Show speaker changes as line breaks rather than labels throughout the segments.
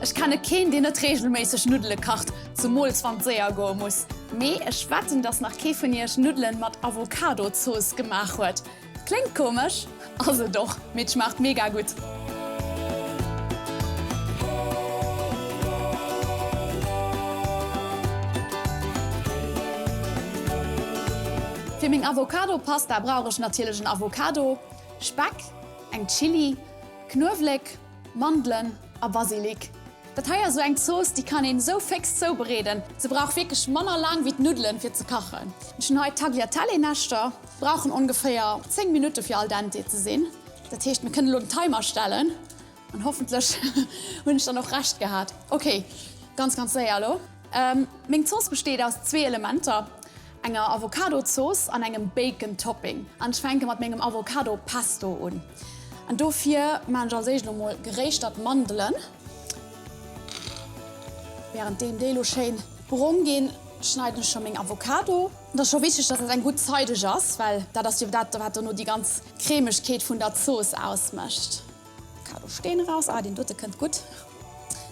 Ech kenne keen, deen net reegelméisseg Nuddele kacht, zemools wann et séier goe muss. Mee ech wetten, dass nach kee vun iech Nuddelen mat Avocado-Zooss gemaach huet. Kléngt komesch, ass et och, mee et schmaacht mega gutt. Fir meng Avocado-Pasta brauch ech natierlech en Avocado, Speck, eng Chilli, Knuewelek, Mandelen a Basilik. Dat hei ass esou eng Zooss, déi kann een esou féx zoubereeden. Se brauch wierklech manner laang wéi d'Nuddelen fir ze kachen. Ech hunn hei Tagliatelle-Näschter, brauchen ongeféier 10 Minutte fir al dente ze sinn. Dat heescht mir kënnen elo den Timer stellen an hoffentlech hunn ech dann och Recht gehat. Ok, ganz ganz séier elo. Meng Zooss besteet aus zwee Elementer, enger Avocado-Zooss an engem Bacon-Topping. An ech fänke mat mengem Avocado-Pesto un. An dofir maan ech als éischt elo mol geréischtert Mandelen. Währenddeem déi elo schéin brong ginn, schneiden ech scho meng Avocado. Et ass scho wichteg, dass dat eng gutt zeideg ass, well dat ass jo dat, wat dono déi ganz Cremegkeet vun der Zooss ausmécht. Avocado Steen eraus, ah deen dote kënnt gutt.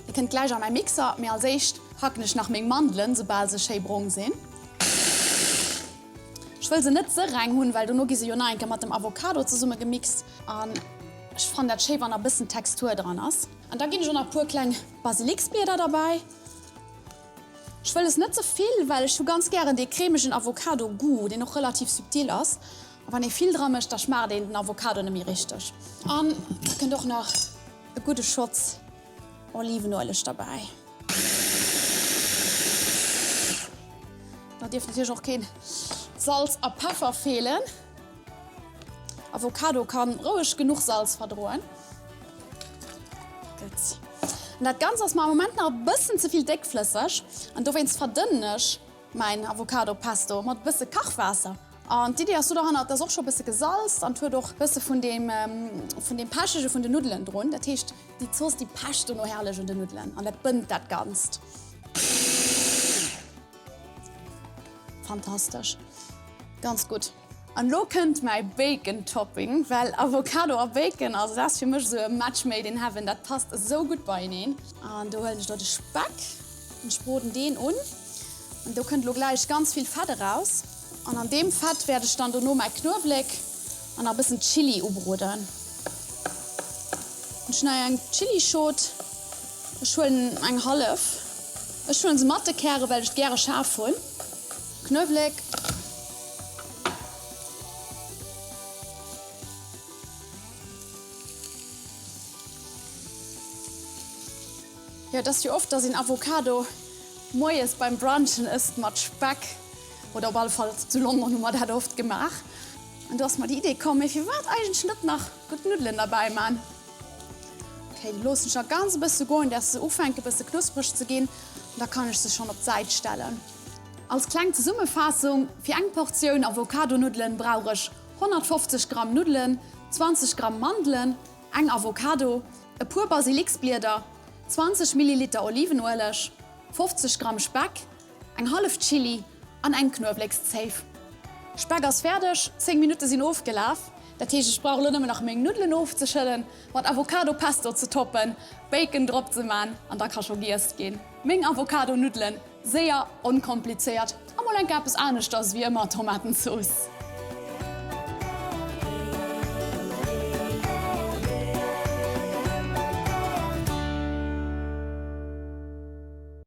Dee kënnt gläich a mäi Mixer, mee als éischt hacken ech nach meng Mandelen, soubal se schéi brong sinn. Ech wëll se net ze reng hunn, well dono gi se jo nach eng Kéier mat dem Avocado zesumme gemixt an ech fannen dat schéi wann nach bëssen Textur dran ass. An da ginn ech och nach e puer kleng Basiliksblieder derbäi. Ech wëll es net ze vill, well ech hu ganz gären dee cremegen Avocado-Goût, deen och relativ subtil ass. A wann ee vill dra mécht, da schmaacht een den Avocado net méi richteg. An da kënnt och nach e gudde Schotz Olivenueleg derbäi. Da dierf natierlech och keen Salz a Peffer feelen. Avocado kann roueg genuch Salz verdroen. Gutt. An dat Ganzt ass mer am Moment nach e bëssen ze vill déckflësseg an dowéinst verdënnen ech mäin Avocado Pesto mat e bësse Kachwaasser. An d'Iddi ass do derhannert, et ass och scho e bësse gesalzt an et huet och e bësse vun deem vun deem Pechege vun den Nuddelen drun. Dat heescht, déi Zooss déi pecht dono herrlech un den Nuddelen an dat bënnt dat Ganzt. Fantastesch. Ganz gutt. An lo kënnt mäi Bacon Topping, well Avocado a Bacon, also dat ass fir mech esou e Match made in heaven, dat passt esou gutt beieneen. An do huelen ech lo de Speck an ech broden deen un. An do kënnt lo gläich ganz vill Fett eraus. An an deem Fett wäert ech dann dono mäi Knuewelek an nach e bëssen Chilli ubroden. Ech hunn hei eng Chillischot, ech huelen eng hallef. Ech huelen se mat de Käre well ech et gäre schaarf hunn. Knuewelek. Jo, et ass jo oft, dass een Avocado moies beim Brunchen ësst mat Speck, oder op alle Fall zu London hu mer dat oft gemaach. An do ass mer déi Idee komm, mee firwat eigentlech net nach gutt Nuddelen derbäi man? Ok, déi loossen ech nach ganz e bësse goen, dass se ufänke bësse knuspreg ze ginn, an da kann ech se schonn op d'Säit stellen. Als kleng Zesummefaassung, Fir eng Portioun Avocadonuddelen brauch ech 150 Gramm Nuddelen, 20 Gramm Mandelen, eng Avocado, e puer Basiliksblieder, 20 Milliliter Olivenueleg, 50 Gramm Speck, eng hallef Chilli an eng Knuewlekszéif. Speck ass fäerdeg, 10 Minutte sinn ofgelaf, dat heescht ech brauch elo nëmmen nach meng Nuddelen ofzeschëllen, mat Avocado Pesto ze toppen, Bacon drop ze man an da ka scho giesst ginn. Meng Avocado Nuddelen, séier, onkomplizéiert a mol enke eppes aneschters wéi ëmmer Tomatenzooss.